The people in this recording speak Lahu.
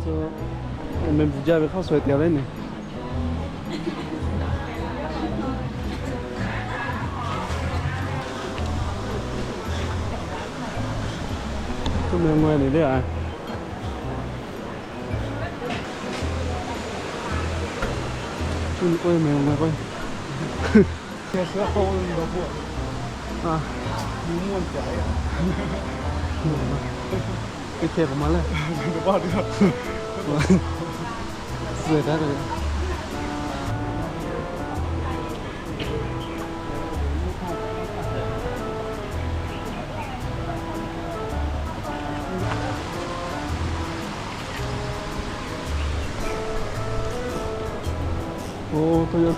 Tcuh, meh bvuhꞈ jaˇ ve hk'aˇ suh e te le ne. Tuˇ meh ngaw e le a. Tuˇ k'oˆ e meh ngaw e k'oˆ e. Teˇ hkeh k'o ma le. Suh taˍ ve. Oˇ, to yaˇ